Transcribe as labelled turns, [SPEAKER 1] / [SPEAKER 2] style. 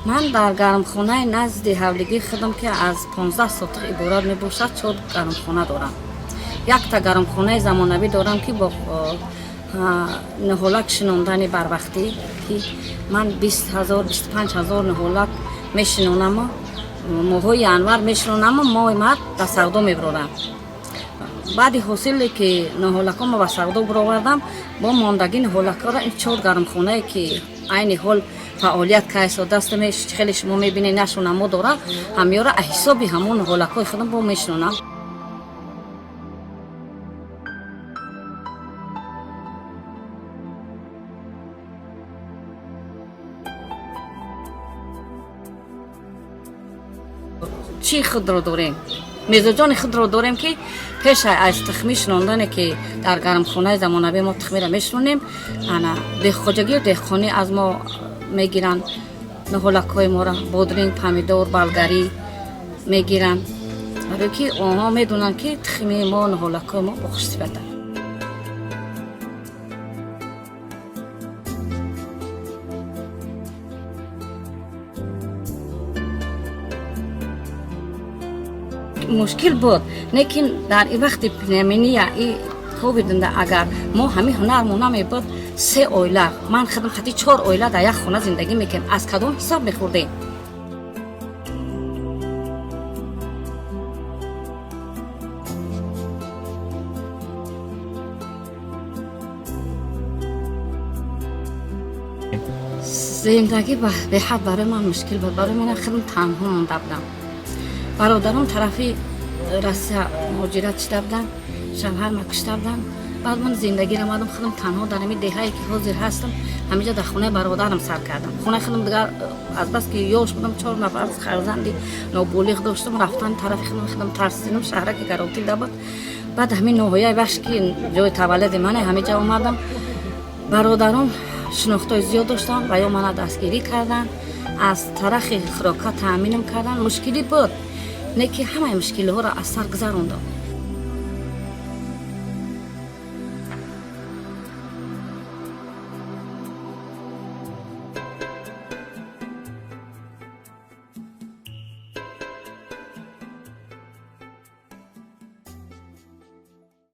[SPEAKER 1] Ман дар гармхонаи назди ҳавлигии худам, ки аз 15 сотиқ иборат мебошад, чор гармхона дорам. Якта гармхонаи замонавӣ дорам, ки бо ниҳолак шинондани барвақтӣ, ки ман 20 000, 25 000 ниҳолак мешинонаму моҳҳои январ мешинонаму моҳи март ба савдо мебарорам. Баъди ҳосиле ки ниҳолакҳо ма ба савдо баровардам, бо мондагӣ ниҳолакҳоро ин чор гармхонае, ки айни ҳол фаъолият кайсодаст, хеле шумо мебинед, нашунамо дорад, ҳамёра ҳисоби ҳамон ниҳолакҳои худам бо мешинонам. Чӣ худро дорем, мезоҷони худро дорем, ки пеш аз тухмӣ шинондане, ки дар гармхонаи замонавӣ мо тухмиро мешинонем, ана деҳхоҷагию деҳқонӣ аз мо мегиранд ниҳолакҳои моро, бодринг, помидор, болгарӣ мегиранд, барое ки онҳо медонанд, ки тухмии мо, ниҳолакҳои мо бохушсифатанд. Мушкил буд, лекин дар и вақти пневмония и ковид агар мо ҳамин ҳунармо намебуд, се оила, ман худам хати чор оила дар як хона зиндагӣ мекунем, аз кадом ҳисоб мехӯрдем? Зиндагӣ беҳад барои ман мушкил буд. Барои ман худам танҳо монда будам. Бародарам тарафи Россия муҳоҷират шуда буданд, шавҳарма кушта буданд. Баъд ман зиндагиро омадам, худам танҳо дар ҳамин деҳае, ки ҳозир ҳастам, ҳаминҷа дар хонаи бародарам сар кардам. Хонаи худам дигар азбаски ёш будам, чор нафар фарзанди ноболиғ доштам, рафтан тарафи худам тарсидам, шаҳраки Гаротилда буд. Баъд ҳамин ноҳияи Вахш, ки ҷои таваллуди мане, ҳаминҷа омадам. Бародаром шинохтҳои зиёд доштанд ва ё мана дастгирӣ карданд, аз тарафи хӯрока таъминам карданд. Мушкилӣ буд, не ки ҳамаи мушкилиҳоро аз сар гузарондам.